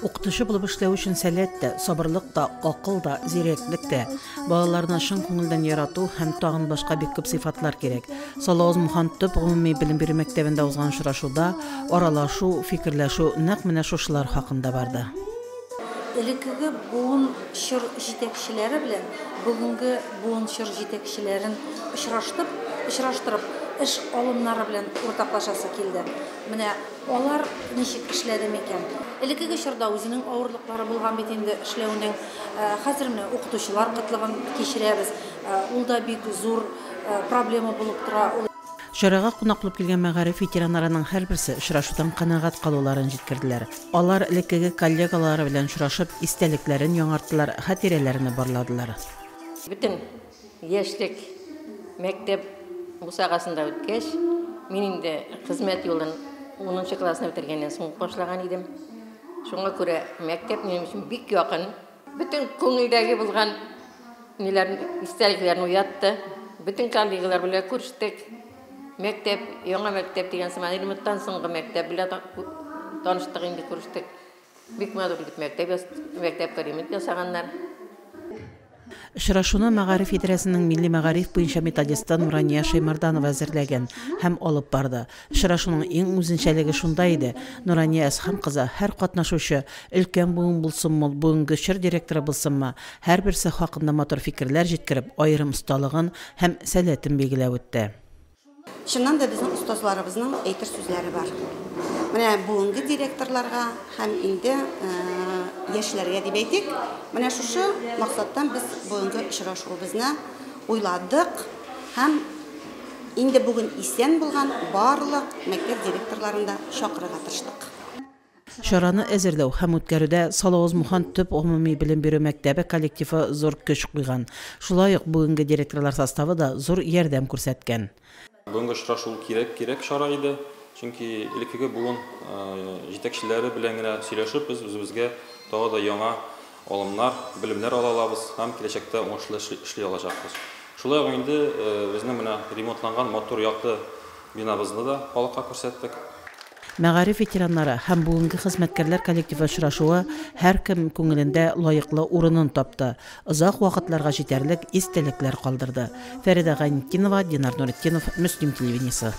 Укытучы булып эшләү өчен сәләт тә, сабырлык та, акыл да, зирәклек тә, балаларны чын күңелдән ярату һәм тагын башка бик күп сыйфатлар кирәк. Салавыз Мухан төп гомуми белем бирү мәктәбендә узган очрашуда аралашу, фикерләшү нәкъ менә шушылар хакында барды. Элеккеге буын чор җитәкчеләре белән бүгенге буын чор җитәкчеләрен очраштып, очраштырып, эш алымнары белән уртаклашасы килде. Менә алар ничек эшләде микән? Элеккеге чорда үзенең авырлыклары булган бит инде эшләүнең. Хәзер менә укытучылар кытлыгын кичерәбез. Ул да бик зур проблема булып тора. Чарага кунак булып килгән мәгариф ветераннарының һәрберсе очрашудан канәгать калуларын җиткерделәр. Алар элеккеге коллегалары белән очрашып, истәлекләрен яңарттылар, хатирәләрен барладылар. Бөтен яшьлек мәктәп бусагасында үткәч, мин инде хезмәт юлын 10 классны бетергәннән соң башлаган идем. Шуңа күрә мәктәп минем өчен бик якын. Бөтен күңелдәге булган ниләрне, истәлекләрне уятты. Бөтен коллегалар белән күрештек. Мәктәп, яңа мәктәп дигән сыман, ремонттан соңгы мәктәп белән таныштык инде, күрештек. Бик матур итеп мәктәп, мәктәпкә ремонт ясаганнар. Очрашуны мәгариф идарәсенең милли мәгариф буенча методисты Нурания Шәймарданова әзерләгән һәм алып барды. Очрашуның иң үзенчәлеге шунда иде. Нурания Әсхам кызы һәр катнашучы, өлкән буын булсынмы, бүгенге чор директоры булсынмы, һәрберсе хакында матур фикерләр җиткереп, аерым осталыгын һәм сәләтен билгеләп үтте. Чыннан да безнең остазларыбызның әйтер сүзләре бар. Менә бүгенге директорларга һәм инде яшьләргә дип әйтик, менә шушы максаттан без бүгенге очрашуыбызны уйладык һәм инде бүген исән булган барлык мәктәп директорларын да чакырырга тырыштык. Чараны әзерләү һәм үткәрүдә Салавыз Мухан төп гомуми белем бирү мәктәбе коллективы зур көч куйган. Шулай ук бүгенге директорлар составы да зур ярдәм күрсәткән. Бүгенге очрашу кирәк чара иде, чөнки элеккеге буын җитәкчеләре белән генә сөйләшеп, без үзебезгә тагы да яңа алымнар, белемнәр ала алабыз һәм киләчәктә уңышлы эшли алачакбыз. Шулай ук инде безнең менә ремонтланган матур якты бинабызны да халыкка күрсәттек. Мәгариф ветераннары һәм бүгенге хезмәткәрләр коллективы очрашуы һәркем күңелендә лаеклы урынын тапты. Озак вакытларга җитәрлек истәлекләр калдырды. Фәридә Гайнетдинова, Динар Нуретдинов, Мөслим телевидениесе.